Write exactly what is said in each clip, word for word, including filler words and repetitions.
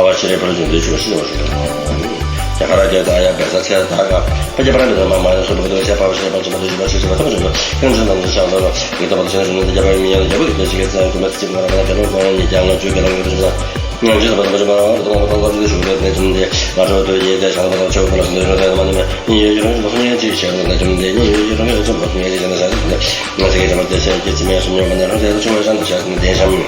ཨ་བ་ཤི་རེ་ཕར་བྱུང་དུས་ཆུ་བ་ཤི་བ་ཤི་རེ། རྒྱ་གར་རྒྱ་ད་ཡ་བེ་ས་ཚེ་ད་ག་ཕ་རྒྱ་པ་ར་མི་དང་མ་མ་ཡ་སོ་བ་གི་དོ་ཤ་ཕ་བ་ཤ་ཕ་ཆི་མ་དོ་ཤི་བ་ཤི་ཆི་བ་ཐ་མ་བྱུང་དུ་ཀུན་ཆུ་ནམ་ཆུ་ཤ་དོ་ལ་གི་ད་བ་ཤ་ཤ་ནི་རྒྱ་བ་མི་ཡ་རྒྱ་བ་གི་དོ་ཤི་གི་ཚ་གུ་མ་ཚི་ང་ར་མ་རྒྱ་བ་མ་ཡ་ཉི་རྒྱ་ང་ཆུ་གི་ལ་གི་དོ་ཤི་ང་ཆུ་ས་བ་ཐ་མ་ཆུ་མ་ར་བ་དོ་མ་ཐ་ལ་ཆུ་ཤུ་གི་ལ་ནི་ཆུ་ནི་ང་ཆུ་དོ་ཡེ་དེ་ཤ་ལ་བ་ཐ་ཆུ་གི་ལ་ཤུ་དོ་ཤུ་དེ་མ་ནི་མ་ཉི་ཡ་ཡུ་ར་ཆུ་མ་སུ་ཉེ་ཅི་ཤ་ལ་ཆུ་ནི་ཉི་ཡ་ཡུ་ར་ཆུ་མ་སུ་ཉེ་ཅི་ཤ་ལ་ཤ་ལ་ང་ཚེ་གི་ལ་བ་དེ་ཤ་གི་ཅི་མེ་སུ་ཉོ་མ་ནི་རང་ཚེ་ཆུ་མ་ཤ་ལ་ཤ་ལ་དེ་ཤ་མི།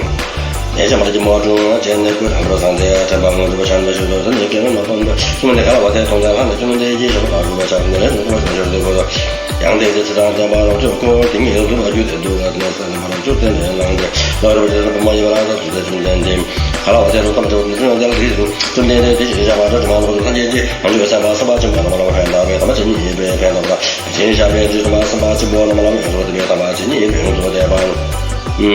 ཡེ་ཤ་མ་ར་གི་མོ་ཀྲུང་ཅན་ནི་ཀུན་དང་པོ་སངས་ཏེ་དྲན་པ་ངོ་འདུ་བ་བྱང་དུ་ཞུ་དོ་དེ་ནི་སྐད་ལ་མ་ཕོག་འདུ་ཤི་མ་ནི་ག་ལ་བ་དེ་མཐོང་ཀྱང་ལྷ་ནི་ཆུ་མ་དེ་ཡེ་ཤ་མ་ར་གུ་བ་ཆགས་ནི་རེ་ནི་ཀུ་བ་ཆང་ཤར་དུ་གོ་དོ། ཡང་དེ་ཚེ་ཚེ་དང་ལྡན་པ་རབ་འབྱོར་འཁོར་དེ་ཉིད་ལ་འདུ་བ་རྒྱུད་དེ་འདུ་བ་དེ་ནི་སེམས་ནི་མ་རབ་འབྱོར་དེ་ནི་ལངས་ཏེ་ལ་རབ་འབྱོར་དེ་བུ་མ་ཡིན་པ་ལ་ད་དུ་དེ་ཆུ་མ་དེ་འདི་ག་ལ་བ་དེ་རུ་ཐམས་ཅད་དེ་ཚུན་ཡང་དེ་ལ་དེ་ཆུ་མ་དེ་དེ་ཆུ་ཡེ་ཤ་མ་ར་གྲུ་མ་ར་གུ་བ་ཐམས་ཅད་ཀྱི་ང་ཆོས་སེམས་པ་བསམ་པ་ཆེན་པོ་ལ་མ་ལ་བ་ཕན་བཏགས་པའི་དམ་པ་ཇི་སྙེད་ཡོད་པའི་ཕན་བཏགས་པ། ཞེས་བྱ་བའི་རྗེས་སུ་བསམ་པ་ཆེན་པོ་རྣམས་ལ་ཡོངས་སུ་བཟླས་པའི་དམ་པ་ཇི་སྙེད་ཡོད་པའི་ཡོངས་སུ་བཟླས་པ།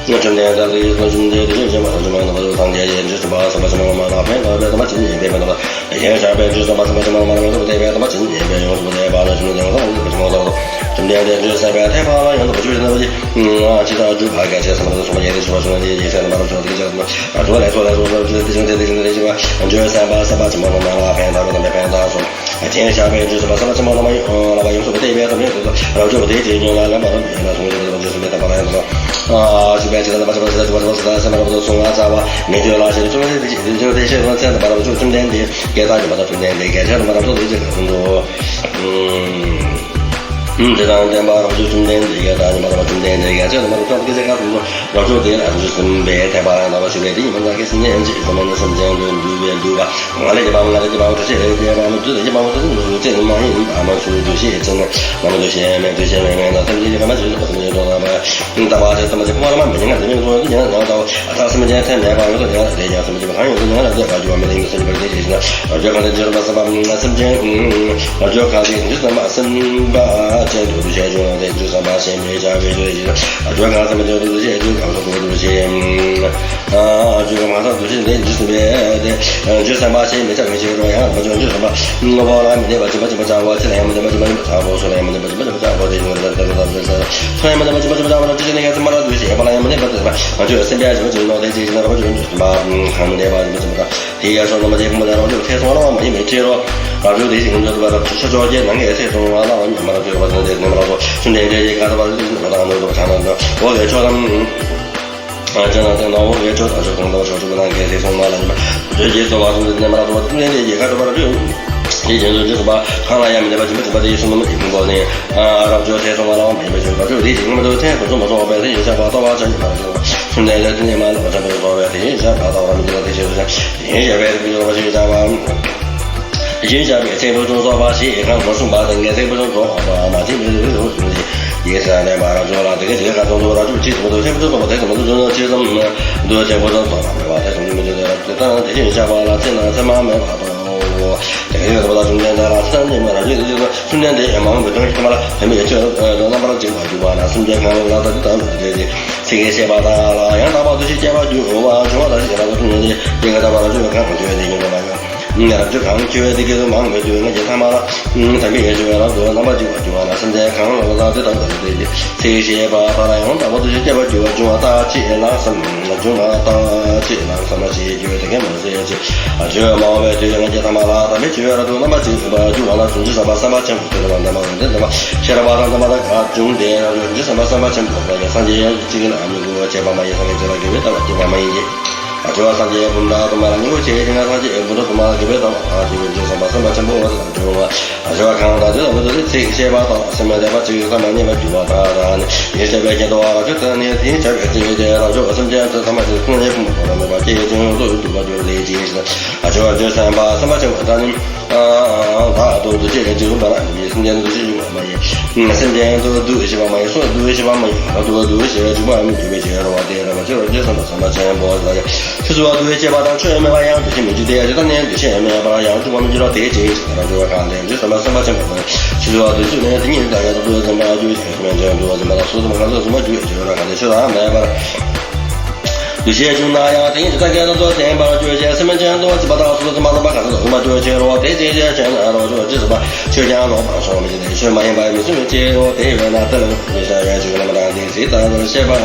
བཅོམ་ལྡན་འདས་ལ་ཡིད་སུ་ཞུགས་ཏེ་དེ་བཞིན་གཤེགས་པ་ཐམས་ཅད་མ་ལ་ཡང་དག་པར་སངས་རྒྱས་ཀྱི་རྗེས་སུ་བསམ་པ་ཆེན་པོ་རྣམས་ལ་ཕན་བཏགས་པའི་དམ་པ་ཇི་སྙེད་ཡོད་པའི་ཕན་བཏགས་པ། ཞེས་བྱ་བའི་རྗེས་སུ་བསམ་པ་ཆེན་པོ་རྣམས་ལ་ཡོངས་སུ་བཟླས་པའི་དམ་པ་ཇི་སྙེད་ཡོད་པའི་ཡོངས་སུ་བཟླས་པ་ལ་ཞུ་ནས་ཡོངས་སུ་བཟླས་པ་ཆེན་པོ་ལ། བཅོམ་ལྡན་འདས་རྗེས་སུ་བསམ་པའི་ཐེག་པ་ལ་ཡང་དག་པར་ཞུགས་པའི་རྣམ་པ་ཇི་ལྟར་འཇུག་པ་གལ་ཆེ་བསམ་པ་དང་མཚུངས་པ་ཉིད་དུ་ཞུ་བ་ཞུ་ན་དེའི་རྗེས་སུ་བསམ་པ་ལ་ཞུ་བ་དེ་ལ་ཞུ་བ། རང་བྱུང་བ་ལས་ཚོགས་ལས་ཚོགས་སུ་འཇུག་དེ་བཞིན་དེ་བཞིན་དེ་བཞིན་པ། འཇུག་བསམ་པ་བསམ་པ་ཆེན་པོ་རྣམས་ལ་ཕན་བཏགས་པའི་དམ་པའི་ཕན་བཏགས་སོ། ཅེས་བྱ་བའི་རྗེས་སུ་བསམ་པ་ཆེན་པོ་རྣམས་ལ་ཡོངས་སུ་བཟླས་པའི་དམ་པའི་ཡོངས་སུ་རབ་འབྱོར་པ་དེའི་རྗེས་ཉོན་ལ་ལན་པ་རུ་ཡིན་ལ་གསུངས་ཏེ་རྗེས་སུ་བསམ་པའི་དམ་པ་ལ་ཡང་དག་པར་ཞུགས་པའི་ཐེག་པ་ལ་ཡང་དག་པར་ཞུགས་པའི་སེམས་རབ་ཏུ་བྱུང་བ་བྱ་བ་མི་འདོད་ལ་ཞེས་བྱ་བའི་དེ་ཤེས་པའི་ཚེ་དམ་པ་རབ་འབྱོར་བཅོམ་ལྡན་འདས་སྐད་གྲགས་ཀྱི་མ་དག་བཅོམ་ལྡན་འདས་སྐད་ཆ་དམ་པ་རབ་ཏུ་ལས་ཀྱི་ག་ཚོད་འདུག་དེ་དང་ལྡན་པ་རབ་འབྱོར་བཅོམ་ལྡན་འདས་ཀྱི་བདག་ཉིད་མ་དག་པ་བཅོམ་ལྡན་འདས་ཀྱི་ཆོས་དང་མ་རབ་ཏུ་སྐད་ཆ་ག་ཚོད་འདུག་རབ་འབྱོར་དེ་ལ་རྗེས་སུ་བསམ་པའི་ཐེག་པ་ལ་ཡང་དག་པར་ཞུགས་པའི་དེ་ཉིད་མ་ནམ་མཁའི་སེམས་ཅན་ཡང་ཅི་ཞིག་བསམ་པ་ནི་སེམས་ཅན་དུ་འདུས་པའི་འདུས་པ་ང་ལས་ཀྱི་བ་ང་ལས་ཀྱི་བ་འདུ་ཤེས་ལས་ཀྱི་བ་མི་འདུ་ལས་ཀྱི་བ་མི་འདུ་འདུ་ཤེས་ཅན་མ་ཡིན་པ་མ་ཚུལ་འདུ་ཤེས་ཅན་ནི་ང་མི་འདུ་ཤེས་མེད་འདུ་ཤེས་མེད་མེད་ན་སེམས་ཅན་གྱི་ག་མ་བྱེད་པ་སེམས་ཅན་དུ་ལ་བ་ད་བ་ཆེ་ཐ་མ་ཆེ་ཕུང་བ་ལ་མ་མི་ཉན་ང་དེ་མིན་དུ་ཉན་ན་ཉང་ད་བ་ཨ་ཐ་སེམས་ཅན་ཚད་མེད་པ་ཡོད་དོ་ཉན་ན་དེ་ཉན་སེམས་ཅན་གང་ཡོད་དོ་ཉན་ན་དེ་བ་རྒྱུ་བ་མི་ལ་ཡིན་དུ་སེམས་ཅན་པར་དེ་ཞེས་ན་བ་རྒྱུ་གང་དེ་འཇིག་རྟེན་པ་སེམས་པ་སེམས་ཅན་བ་རྒྱུ་གང་དེ་འཇིག་རྟེན་པ་སེམས་པ་ཅན་དུ་འདུ་ཤེས་བྱུང་དེ་འཇིག་རྟེན་པ་ཞེས་མི་བྱ་བའི་ཆོས་ཡིན། བ་རྒྱུ་གང་སེམས་ཅན་དུ་འདུ་ཤེས་བྱུང་གང་སོ་དུ་འདུ་ཤེས། ཨ་རྒྱུ་གང་མ་སང་འདུ་ཤེས་འདི་འཇིག་རྟེན་པའི་འཇིག་རྟེན་པ་ཞེས་མི་བྱ་བའི་ཕྱིར་རོ། ཡང་རྒྱུ་འཇིག་རྟེན་པ་ལ་མི་ལྡན་པ་འཇིག་པ་འཇིག་པ་བྱ་བ་ཆེ་ལ་ཡང་མི་ལྡན་པ་འཇིག་པ་འཇིག་པ་བྱ་བ་སུ་ལ་ཡང་མི་ལྡན་པ་འཇིག་པ་འཇིག་པ་བྱ་བ་དེ་ཡོད་ལ་དེ་ལ་དེ་ལ་ཚོ་ཡང་མི་ལྡན་པ་འཇིག་པ་འཇིག་པ་བྱ་བ་ལ་ཅི་ཞིག་ནི་ཡང་ཚེ་མ་ར་འདུ་ཤེས་པ་ལ་ཡང་མི་ལྡན་པ་འཇིག་པ་ང་ཆོས་སེམས་པ་འཇིག་པ་འཇིག་པ་དེ་ཞིག་ན་ར་འཇིག་པ་འཇིག་པ་གང་མི་ལྡན་པ་འཇིག་པ་འཇིག་པ་དེ་ཡ་སོ་ན་མ་དེ་ཀུན་ལ་རང་ཚུགས་ཐེ་ཚོམ་ལ་མ་ཡིན་མི་ཁྲེ་རོ། རང་ཚུགས་དེ་ཞིག་ཀུན་ཚུགས་པ་ལ་ཆ་ཆོག་རྒྱལ་ནང་གི་ཐེ་ཚོམ་ལ་མ་ཡིན་མ་ར་ཚུགས་པ་དེ་ནི་མ་ར་ཚུགས་ཆུ་འདྲེན་དེ་ཡི་ཁ་ཐོབ་པ་ལ་ཚུགས་ནི་མ་དང་ནོར་དུ་ཆ་ན་ནོ་འོ་ལས་ཆོག་དང་། ཨ་ཅག་ན་དང་ནོ་འོ་ལས་ཆོག་དང་ཆོག་གང་དང་ཆོག་ཆུ་ནང་གི་ཐེ་ཚོམ་ལ་ལ་ཡིན་མ་ཚུགས་རྒྱལ་ཚོགས་པ་ཚུགས་ནི་མ་ར་ཚུགས་ཆུ་འདྲེན་དེ་ཡི་ཁ་ཐོབ་པ་ལ་ཚུགས། དེ་རྗེས་སུ་འཇུག་པ་གང་ལ་ཡང་མི་ལྡན་པ་འཇིག་པ་འཇིག་པ་དེ་ཡི་གསུང་རྣམས་ཀྱི་ཕུང་པོ་ནི། རབ་འབྱོར་ཐེ་ཚོམ་པ་ལ་མ་ཡིན་པའི་ཕྱིར་རོ། རབ་འབྱོར་དེ་ཡི་ངོ་མི་འདུག་ཐེ་ཚོམ་མ་སོང་བའི་ཕྱིར་ཡིན་ཞེས་པ་ལྟ་བ་ཅན་གྱི་མ་རེད། ཆུ་འདྲེན་ལས་དེ་ནི་མ་ལ་བ་ཅན་པའི་སོང་བའི་དེ་ཡིན་ཞེས་པ་ལྟ་བ་རབ་འབྱོར་དེ་ཞེས་སུ་ཡིན་ཞེས་པའི་རིགས་ཀྱི་རོ་ཞེས་བྱ་བ། ཡིན་ཞེས་པའི་ཚིག་བུ་ཆུང་སོགས་པ་ཞེས་གང་མ་གསུངས་པ་དང་ངས་ཚིག་བུ་ཆུང་སོགས་པ་མ་བྱས་པའི་རིགས་རོ་ཞེས་ཡིན་ས་ནས་མ་རབ་འབྱོར་ལ་དེ་ག་ཅིག་ག་ཚོད་འདུག་རབ་འབྱོར་ཅིག་ཚོད་འདུག་ཚིག་བུ་ཆུང་སོགས་པ་དེ་ཚོད་མ་འདུག་ཚོད་འདུག་ཅིག་ཙམ་འདུག་ཚིག་བུ་ཆུང་སོགས་པ་མེད་པ་དེ་ཚོད་མི་འདུག་དེ་རབ་ཏུ་ལྟ་ན་དེ་བཞིན་བྱ་བ་ལ་ཚེ་ན་ཚེ་མ་མེད་པ་དང་། དེ་ཡོད་པ་ལ་བཅོམ་ལྡན་འདས་ལ་ཚེ་ན་མེད་པ་རང་བཞིན་དུ་བཅོམ་ལྡན་འདས་མང་པོའི་དོན་གྱི་ཐ་མ་ལ་བུད་མེད་ཆོས་དང་རྣམ་པར་འཇིག་པར་འགྱུར་བ་ན་སེམས་ཅན་གང་ལ་ལྟ་དུས་དང་དུ་དེ་ཚེ་གི་ཤེས་པ་དག་ལ་ཡང་དག་པར་འདུ་ཤེས་སྐྱེ་བར་འགྱུར་བ་བྱུང་བ་དང་ཞེས་རབ་ཏུ་བཅོམ་ལྡན་འདས་དེ་ག་ལྟ་བར་བཅོམ་པའི་གང་འགྱུར་བའི་དེ་ཉིད་དུ་མ་ཡོང་། རབ་ཏུ་གང་འགྱུར་བའི་དེ་སྐད་དུ་མང་པོའི་དུས་ངེས་ཀྱི་ཐ་མ་ལ་དམ་པའི་ཡེ་ཤེས་རབ་ཏུ་རྣམ་པར་འཇིག་པར་འགྱུར་བ་ན་སེམས་ཅན་གང་ལ་ལྟ་དུས་དང་དུ་དེ་ཚེ་གི་ཤེས་པ་དག་ལ་ཡང་དག་པར་འདུ་ཤེས་སྐྱེ་བར་འགྱུར་བ་བྱུང་བ་ལྟ་ཅི་ལགས་སམ། བྱུང་བ་ལྟ་ཅི་ལགས་སམ་ཞེས་བརྗོད་དེ་སྐད་མ་ཟེར་ཅིག་ཨ་ཇོ་མང་བའི་དུས་ངེས་ཀྱི་ཐ་མ་ལ་དམ་པའི་ཆོས་རབ་ཏུ་རྣམ་པར་འཇིག་པར་འགྱུར་བ་ལ་བྱང་ཆུབ་སེམས་དཔའ་སེམས་དཔའ་ཆེན་པོ་དེ་ལ་བ་འདས་མ་འདས་འདས་མ་ཤེས་རབ་དང་ལྡན་པ་དག་བྱུང་སྟེ་རབ་ཏུ་བྱང་ཆུབ་སེམས་དཔའ་སེམས་དཔའ་ཆེན་པོ་དག་ཡང་སངས་རྒྱས་ཡང་གཅིག་ལ་མི་འགྱུར་བ་བྱས་པ་མ་ཡིན། སངས་རྒྱས་ཅི་ལ་དགེ་བའི་རྩ་བ་བསྐྱེད་པ་མ་ཡིན་གྱི། ཨ་ཇོ་བ་སངས་རྒྱས་བུམ་ཐང་དུ་མ་ལ་སྙིང་པོ་བྱས་ཀྱང་སངས་རྒྱས་བུམ་ཐང་དུ་མ་ལ་དགེ་བའི་རྩ་བ་དང་དེ་བས་བྱང་ཆུབ་སེམས་དཔའ་སེམས་དཔའ་ཆེན་པོ་དག་འབྱུང་བ། ཨ་ཇོ་བ་གང་དག་དེ་ལ་མི་འདུ་སྟེ་ཚིག་བཤད་པ་དང་སེམས་ལྡན་པ་གཅིག་གམ་མ་ཉན་པར་འགྱུར་བ་དག་དང་ནི། ཡིན་ཞེས་པའི་རྐྱེན་དུ་བ་རབ་ཏུ་ནི་དེའི་བྱ་བའི་ཚིག་དེ་རབ་འབྱོར་སེམས་ཅན་ཚུལ་ཐ་མ་དེ་སངས་རྒྱས་ཕུང་པོ་དོར་མེད་པ་སྐྱེ་ཅིང་ལོ་ཡི་འདུག་པར་འགྱུར་ལས་ཅི་ཞེ་ན། ཨ་ཇོ་བ་ཇོ་བོ་སེམས་དཔའ་སེམས་དཔའ་ཆེན་པོ་དག་ནི། བདག་ཏུ་འདུ་ཤེས་འཇུག་པ་ལ་ནི་སེམས་ཅན་དུ་འདུ་ཤེས་འཇུག་པ་མ་ཡིན། སེམས་ཅན་དུ་འདུ་ཤེས་པ་མ་ཡིན། སོ་འདུ་ཤེས་པ་མ་ཡིན། རབ་ཏུ་འདུ་ཤེས་པ་འཇུག་པ་མི་འགྱུར་བའི་ཕྱིར་རོ། དེ་རབ་ཏུ་འཇུག་པ་ཇོ་བོ་སེམས་དཔའ་སེམས་དཔའ་ཆེན་པོ་དག་ཡིན། ཕྱི་སོ་འདུ་ཤེས་པ་དང་ཆོས་མེད་པར་ཡང་འདུ་ཤེས་མི་འཇུག་སྟེ། ཇི་ལྟར་ནི་འདུ་ཤེས་མེད་པར་ཡང་འཇུག་པ་མི་འགྱུར་རོ། དེའི་ཕྱིར་རབ་ཏུ་གང་དེ་འཇུག་སེམས་དཔའ་སེམས་དཔའ་ཆེན་པོ་དག་ཕྱི་སོ་འདུ་ཤེས་ནས་དེ་ཉིད་དག་ཡང་དུ་འཛིན་པ་འགྱུར་ཞིང་སེམས་ཅན་དུ་འཛིན་པ་དང་སོ་སོ་གང་དུ་འཛིན་པ་འགྱུར་ཞིང་རོ། གང་དེ་ཆོས་དང་མེད་པར། འདུ་ཤེས་བྱུང་ན་ཡང་དེ་ཉིད་ཀྱི་སངས་རྒྱས་རྣམས་སུ་བརྟེན་པར་འགྱུར་ཞིང་སེམས་ཅན་དུ་འཛིན་པ་དང་སོ་སོ་མ་ལུས་པ་གང་དུ་འཛིན་པར་འགྱུར་ཕྱིར་རོ། དེ་ཅིའི་ཕྱིར་ཞེ་ན་རབ་འབྱོར་ཅེས་བྱ་བ་ཆོས་ཀྱང་ལོག་པར་སོང་མི་བྱེད་དེ་ཆོས་མ་ཡིན་པར་མི་སྲུང་བའི་ཕྱིར་རོ། དེ་བས་ན་དེ་ལ་མི་བྱ་བའི་ཆོས་ཀྱི་རྣམ་པ་དང་དེའི་ཚིག་ལྟ་བུར་བཤད་པ།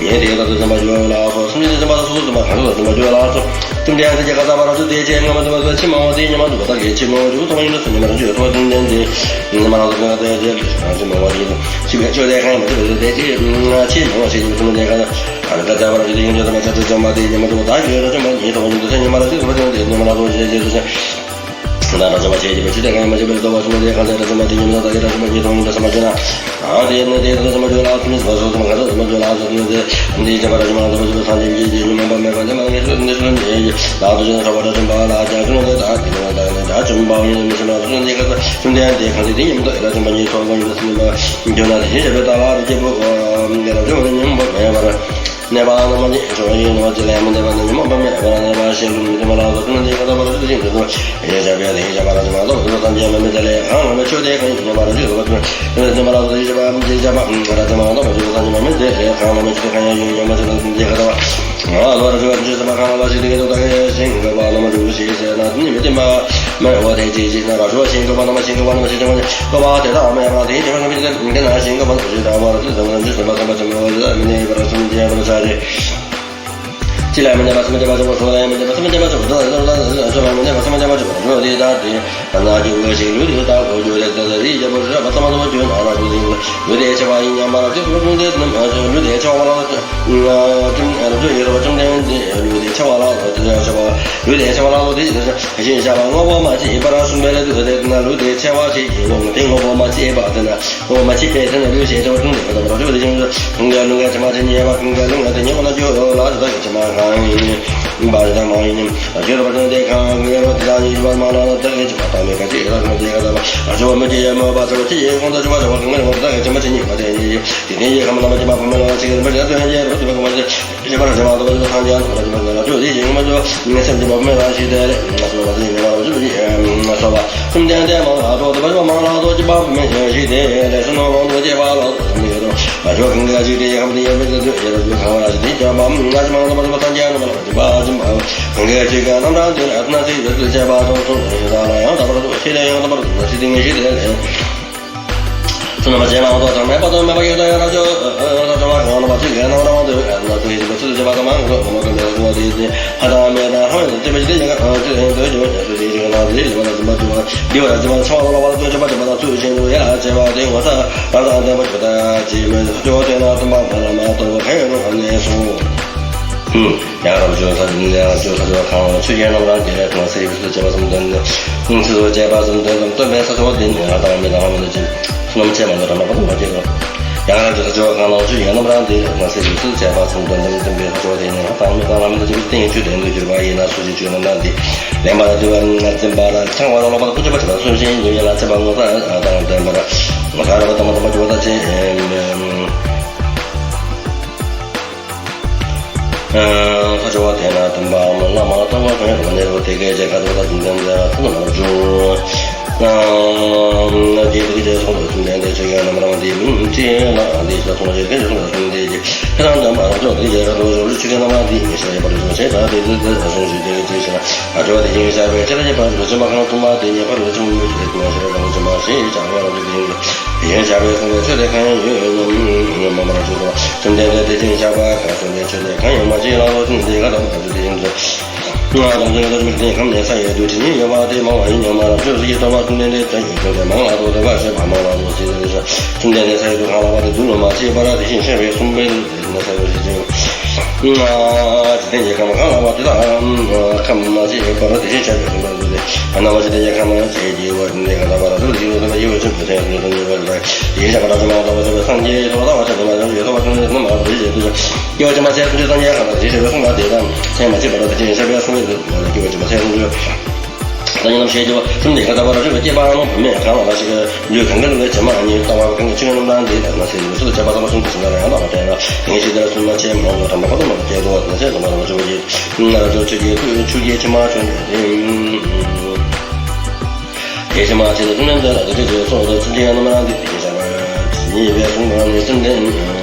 ཉན་ཏེ་ད་དུ་སེམས་པ་སྐྱོ་ལ་སོགས། སེམས་ཅན་སེམས་པ་སོ་སོ་སེམས་པ་གང་ཞིག་ལ་སེམས་པ་སྐྱོ་ལ་སོགས། ཏིང་འཛིན་ཐམས་ཅད་ཀྱི་ཁ་ས་པ་ར་ཚུ་དེ་ཅན་ངོ་མ་དུ་མ་སོ་ཕྱི་མ་འོ་དེ་ཉི་མ་དུ་བ་ད་གེ་ཕྱི་མ་འོ་ཞུ་ཐོག་ཉིན་དུ་སུ་ཉི་མ་རང་ཆུ་ཐོག་ཏིང་འཛིན་དེ་ཉི་མ་རང་ཚོ་ང་དེ་ཅན་རང་ཕྱི་མ་འོ་དེ་ཕྱི་མ་ཆོས་དེ་ཁང་མ་དུ་དེ་ཅི་ཕྱི་མ་འོ་ཞེས་ཞུ་ཐོག་དེ་ཁ་ས་ཨ་ནི་ཀ་ཙ་པ་ར་ཚུ་དེ་ཉི་མ་དུ་མ་ཆ་ཚུ་ཚོ་མ་དེ་ཉི་མ་དུ་བ་ད་གེ་ར་ཆུ་མ་ཉི་ཐོག་ཉིན་དུ་སུ་ཉི་མ་རང་ཚོ་བ་དེ་ཉི་མ་རང་ཚོ་ཞེས་ཞེས་སུ། ད་ར་ཅོ་མ་ཆེ་ཅི་པ་ཅི་ཏེ་ག་ཡི་མ་ཅི་པེ་ཏོ་བ་ཅི་མ་ཏེ་ག་ཏེ་ར་ཅོ་མ་ཏེ་ཉི་མ་ད་གེ་ར་ཅོ་མ་ཉི་ཐོང་ཉི་ད་ས་མ་ཅོ་ན། ཨ་ཏེ་ནེ་ཏེ་ཏོ་ཅོ་མ་ཅོ་ལ་ཏུ་ནི་བ་སོ་ཏོ་མ་ག་ཏོ་ཅོ་མ་ཅོ་ལ་ཏུ་ནི་ཏེ་ཏེ་ཅ་པ་ར་ཅོ་མ་ཏོ་ཅོ་ས་ཉི་ཅི་ཅི་ཉི་མ་པ་མེ་པ་ཏེ་མ་ངེ་ཏུ་ནི་ཏུ་ནི་ཡེ་ལ་ཏུ་ཅི་ན་ཁ་བ་ར་ཅོ་མ་ལ་ཅ་ཏུ་ནི་ད་ཏེ་ནི་ད་ནི་ད་ཅོ་མ་ཡེ་ནི་མི་ཅོ་མ་ཏུ་ནི་ག་ཏོ་ཅུམ་ཏེ་ཡ་ཏེ་ག་ཏེ་ཏེ་ཉི་མ་ཏོ་ཨེ་ར་ཅོ་མ་ཉི་ཐོང་ཉི་ད་ས་ཉི་མ་ཅོ་ན་ཏེ་ཞེ་ཅ་པེ་ད་ལ་རི་ཅེ་པོ་ཨ་ཏེ་ར་ཅོ་མ་ཉི་མ་པ་མེ་པ་ར། ནད་པ་རྣམས་ཀྱི་འབྱུང་བ་ཡིན་ནོ། ཅི་ལས་མི་འདས་པ་ནི་ཉོན་མོངས་པ་མེད་པ་ནི་པ་ཞེས་ལུང་མི་འདུན་པ་ལ་སོགས་ཀྱི་ནི་འདི་ཁ་ཐོབ་པར་ཤོག་ཅེས་འདོད་དོ། ཡེ་ཤ་བའི་ལས་ཡེ་ཤ་བ་ར་ཅི་མ་གཏོགས་འདི་ལ་སངས་རྒྱས་མ་མི་འདི་ལས་གང་ལ་མི་ཆོས་དེ་གང་ཡིན་ཉམས་པ་ར་ཅི་སོགས་པ་ཅི་འདི་ལ་སོགས་ཡེ་ཤ་བ་ར་ཅི་མ་གཏོགས་འདི་ལས་གང་ལ་མི་ཆོས་དེ་གང་ཡིན་ཉམས་པ་ཅི་ལ་འདི་ཁ་ཐོབ་པར་ང་ལ་ར་ཅི་བ་ཅི་ས་མ་གང་ལ་ཞིག་འདི་ཁ་ཐོབ་ད་གེ་ཞིང་གི་བ་ལ་མ་འདུག་ཞེས་ཟེར་ན་ནི་མི་འདི་མ་མེད་པ་དེ་ཅི་ཞིག་ན་ར་ཅི་བ་ཞིང་གི་བ་ན་མ་ཞིང་གི་བ་ན་མ་ཞིང་གི་བ་ནི་ཀ་བ་དེ་དག་མེད་པ་དེ་ཅི་བ་ན་མི་ཅི་དེ་ན་ཞིང་གི་བ་ན་ཞིང་གི་བ་ན་ཅི་ས་མ་ས་མ་ཅི་མ་བ་ཅི་ས་མི་ནི་བ་ར་སུམ་ཅི་བ་ར་ཆ་རེ། ཅི་ལ་མི་འདས་པ་སེམས་ཅན་པ་ཆོག་པ་སོགས་ལ་མི་འདས་པ་སེམས་ཅན་པ་ཆོག་པ་སོགས་ལ་མི་འདས་པ་སེམས་ཅན་པ་ཆོག་པ་སོགས་དེ་ལྟར་ཏེ། ཨ་ན་གི་འོད་ཞིག་ལུས་དེ་དག་གོ་རྒྱུ་རེ་ད་རེ་རྒྱལ་པོ་རི་རབ་པ་ཐ་མ་ཐ་མ་རྒྱུ་ན་ར་རྒྱུ་དེ་ལུས་དེ་ཆེ་བ་ཡིན་ཉམས་པ་ར་ཅི་ལུས་དེ་ཆེ་བ་ལ་ལོ་ཅུམ་ར་ཅུ་ཡི་རོ་ཅུམ་ལྡན་དེ་ལུས་དེ་ཆེ་བ་ལ་ལོ་དེ་ཆེ་བ་ལུས་དེ་ཆེ་བ་ལ་ལོ་དེ་ཞིག་ཞིང་བྱ་བ་དངོས་པོ་མ་སྐྱེས་པར་གསུངས་པའི་ལུས་དེ་ན་ལུས་དེ་ཆེ་བ་ཞིག་ཡིན་ལུང་དེ་དངོས་པོ་མ་སྐྱེས་པ་དེ་ན། ཨོ་མ་ཅི་པེ་ཐན་ལུས་ཤེས་ཆོག་ཅུང་ལེགས་པ་དང་རོ་ཅོ་ལི་ཅིང་གང་ག་ལུང་ག་ཅི་མ་ཅི་ཉེ་བ་གང་ག་ལུང་ག་དེ་ཉེ་བ་ན་ཅོ་ལ་ཅི་ད་ག་ཅི་མ་གང་ཡིན་པ་ཅི་ད་མ་ཡིན་ཨ་ཅོ་ར་པ་ཅོ་དེ་གང་ག་རོ་དེ་ད་ཉེ་བ་མ་ལ་ད་ག་ཅི་མ་ད་མེ་ག་ཅི་ར་གང་དེ་ག་ད་མ་ཨ་ཅོ་མ་ཅི་ཡ་མ་པ་ཅོ་ཅི་ཡེ་གང་ད་ཅོ་མ་ཅོ་གང་ག་རོ་ད་ག་ཅི་མ་ཅི་ཉེ་བ་དེ་ཉེ་ཡེ་དེ་དེ་ཡེ་གང་མ་ན་མ་ཅི་མ་པ་མ་ལ་ཅི་ག་མ་ཅི་ད་ཡེ་རོ་དེ་མ་ཅི། ཡེ་པར་བྱེད་པ་དང་པ་ཅི་པ་སངས་རྒྱས་པ་ཅི་པ་ཟེར་ན་ཅོ་དེ་ཡེ་མ་ཅོ་ངེས་སེམས་ཀྱི་བབ་མེད་ལ་ཞིག་དེ་ལས་ང་སོ་བ་དེ་ཡེ་པར་བ་ཅི་པ་ཅི་སོ་བ་གསུམ་ལྡན་དེ་མང་ལ་ཏོ་དེ་པ་ཅི་པ་མང་ལ་ཏོ་ཅི་པ་མེད་ཞིག་དེ་ལས་སུ་ནོ་རོང་དུ་སྐྱེ་བ་ལ་ཏོ་མི་ཡོད་དོ། ང་ཅོ་གང་ག་ཅིག་དེ་ཡེ་ཁམས་དེ་ཡེ་མེད་དེ་ཡེ་ར་ཅོ་གང་བ་ཞིག་དེ་ཅོ་པ་ང་ཅི་མང་ལ་པ་ཅི་པ་སངས་རྒྱས་ན་མ་ལ་ཅི་པ་ཅི་མ་གང་ག་ཅིག་ག་རྣམ་གྲངས་དེ་ལ་ཨ་ན་སི་ཡོད་དུ་སྐྱེ་བ་ཏོ་སོང་ཡོད་ད་ལ་ཡང་ད་པར་ཏོ་ཤི་ལ་ཡང་ད་པར་ཏོ་ཤི་དེ་ངེས་ཤིག་དེ་ལས། ཚུལ་རྣམ་པ་ཇེ་མང་དུ་དང་མེད་པ་དང་མེད་པ་ཡོད་དང་ཡོད་ར་ཅོ་ར་ཅོ་མ་གང་རྣམ་པ་ཅི་ལས་རྣམ་རང་དུ་ཡོད་ན་དུ་ཡིན་པ་ཚུལ་ཇེ་མང་དང་མང་དུ་མ་དང་མེད་པ་དེ་དེ་ཧ་དང་མེད་དང་ཧ་ཡོད་དེ་མེད་ཅི་དེ་ཡང་ཨ་ཅི་ཡང་དུ་ཡོད་ཡང་དུ་དེ་ཡང་ན་དེ་ལས་མ་དང་མ་དུ་དེ་བ་ར་ཅི་མ་ཚ་བ་ལ་བ་དུ་ཅོ་མ་ཅི་མ་དང་ཚུལ་ཅན་དུ་ཡ་ཅེ་བ་དེ་ངོ་ཚ་བ་དང་ལྡན་པ་ཅོ་ད་ཅི་མེད་ཅོ་དེ་ན་དུ་མ་དང་མ་དུ་ཕན་ཡོན་ཨ་ནེ་སོ། ཡང་རབ་འབྱོར་ས་ཡང་རབ་འབྱོར་ས་འབྱོར་གང་ཆོས་རྒྱལ་རྣམ་རང་རྒྱལ་ལས་གང་ཚེ་ཡི་ཚུལ་བྱེད་པ་གསུམ་ལྡན་ནི། ཚུལ་བྱེད་པ་གསུམ་ལྡན་ཙམ་སྟོན་པའི་ས་ཚོགས་འདི་ནི་ང་དང་མི་དང་མི་ལ་ཅིག་ཚུལ་རྣམ་ཆེས་མང་དུ་རབ་མ་པ་དང་མ་སྐྱེས་སོ། ཡང་རང་གི་ལྷ་ཆོས་གང་ལ་ཆོས་ཡོད་རྣམས་རང་དེ་ང་སེམས་ཀྱི་ཚུལ་བྱས་པ་ཚང་དོན་དམ་བདེན་པའི་ལྷ་ཆོས་དེ་ནི་ང་དང་མི་དང་ལ་མི་དང་བཅས་པའི་སྟེང་ཆོས་དོན་དུ་གྱུར་པ་ཡིན་ན་སུ་ཞིག་ཆོས་རྣམས་རང་དེ་ལེན་པ་ལ་འདུལ་བ་འཛིན་པ་ལ་འཆང་བ་ལ་སློབ་པ་ལ་ཀུན་སྤྱོད་པ་བྱེད་པ་གསུམ་བཞིན་ཉོན་ཡིད་ལ་བྱེད་པ་ངོ་ཚ་དང་ལྡན་པར་ངོ་ཚ་ར་བ་དམ་པ་དམ་པ་འགྱུར་བ་དང་བཅས། ཁ་ཆེ་བ་དེ་ན་དམ་པའམ་བླ་མ་ལྟ་བ་གང་ཡང་མ་ཉེ་རུ་དེ་སྐད་ཅེས་ཁ་ཐོག་ད་དུམ་ལྡན་ལ་ཁོ་ན་ལ་བཅུག་ང་རྗེ་དེ་སྐད་ཅེས་གསུངས་པ་དུམ་ལྡན་དེ་ཆོས་ཀྱི་རྣམ་རང་དེ་མིན་ཅེས་ལ་འདི་ཞེས་གསུངས་ཞེས་སྐད་ཅེས་གསུངས་པ་དུམ་ལྡན་གྱིས་ཁ་ཐང་དམ་པ་རབ་ཕྱོགས་དེ་སྐད་ཁ་ཐོག་ཞོར་ཆོས་ཀྱི་རྣམ་རང་དེ་ཉེ་ཞེས་པར་བྱུང་ཞེས་ད་དེ་དུས་དེ་གསུངས་ཞེས་དེ་སྐད་ཅེས་ཤེ་ན་ཁ་ཆེ་བ་དེ་ཡིན་ཤར་བའི་ཆེ་ལ་ཉེ་བར་དུ་ཕྱིན་པ་གང་གསུངས་པ་དེ་ཉེ་བར་དུ་ཕྱིན་པའི་ཆེ་ལ་ཉེ་ཞེས་པར་བྱུང་ཞེས་བྱ་བ་རབ་ཏུ་དེ་ཡིན། དེ་བཞིན་གཤེགས་པས་གསུངས་པའི་ཆོས་དེ་གང་ཡང་ཡོད་མ་མ་ར་ཆོས་སོ། བཅོམ་ལྡན་འདས་དེ་བཞིན་གཤེགས་པ་གང་གསུངས་པའི་ཆོས་དེ་གང་ཡང་མ་མཆིས་ལགས་སོ། ཆོས་འདི་ག་དང་ག་ཚོད་དེ་ཡིན་ཚོ། ང་དང་ཚོད་ཀྱི་ཚོད་མི་དེ་ཁམས་ནས་ས་ཡི་དུ་དྲི་ཉིན་ཡོད་པ་དེ་མང་བ་ཡིན་ཡང་མ་རབ་ཆོས་སུ་ཡི་དོ་བ་བཅོམ་ལྡན་འདས་དོན་ཡོད་དོན་དེ་མང་ལ་དོ་དོ་བ་ཞེས་པ་མང་ལ་དོ་ཞེས་དེ་བཞིན་བཅོམ་ལྡན་འདས་ས་ཡི་དུ་གང་ལ་བ་དེ་དུ་ལ་མ་ཆེས་པར་དེ་བཞིན་གཤེགས་པས་གསུངས་པའི་དུ་དེ་ན་ས་ཡི་དུ་ཞེས་བཅོམ། ཨ་ཅི་སྟེ་ཉེ་ཁམས་གང་ལ་བ་དེ་དག་ཁམས་མ་ཆེས་པར་དེ་བཞིན་གཤེགས་པས་གསུངས་པའི་དུ་དེ་ན་བ་ཅི་སྟེ་ཉེ་ཁམས་ཆེས་ཀྱི་བ་དེ་གང་ལ་བ་རབ་ཆོས་སུ་ཡི་དོ་བ་ཡི་བ་ཆོས་དོན་དེ་དོན་ཡོད་པར་དེ་ཡིན་ཞེས་པ་ལ་སོགས་པ་སངས་རྒྱས་ཐོག་མཐའ་བར་ཆད་མེད་པ་ཡོངས་སུ་ཡོད་ཐོག་པ་ཐུན་མོང་མ་བུ་ཞེས་དུ་ཞེས་སྐྱེ་བ་ཕྱི་མ་ཚེ་ཐུན་ཚོད་སངས་རྒྱས་གང་དག་ཞེས་པའི་གསུངས་པ་དེ་དང་ཚེ་མ་སྐྱེས་པ་ལ་དེ་ཅན་ཞེས་པའི་གསུངས་པའི་དུས་སྐྱེ་བ་ཕྱི་མ་ཚེ་ཐུན་ཚོད་སངས་རྒྱས་རྣམ་ཤེས་ཀྱི་བ་སེམས་དེ་ག་ད་བར་ཆོས་པ་སྐྱེས་པའང་བུད་མེད་གང་ལ་ཞིག་ལུས་གང་གི་ལུས་ལས་བྱེ་མ་གཉིས་ལྟ་བ་གང་གི་ཆོས་རྣམ་དང་དེ་ལ་ན་སེམས་ལུས་སུ་བྱེད་པ་ཙམ་པ་གསུམ་དུ་ཟིན་ན་ཡང་དག་པ་དེ་ལ་དེ་ཉིད་ཤེས་དེར་གསུམ་མ་ཆེས་མང་དུ་དམ་པ་ཁོ་ན་མ་སྐྱེས་སོ། ན་སེམས་ལ་མ་རུ་ཆོས་ཀྱི་ཆུ་སྐྱེས་ཕྱི་མ་བྱུང་སྟེ། དེ་ཕྱི་མ་ཕྱི་དུ་བཅོམ་ལྡན་འདས་ལ་དེ་སྲིད་དུ་སོགས་དུ་ཚུལ་ཁྲིམས་རྣམ་སྣང་འདི་དེ་བཞིན་གཤེགས་པ་ཉིད་པའི་གསུང་དང་ནི་བཅོམ་ལྡན་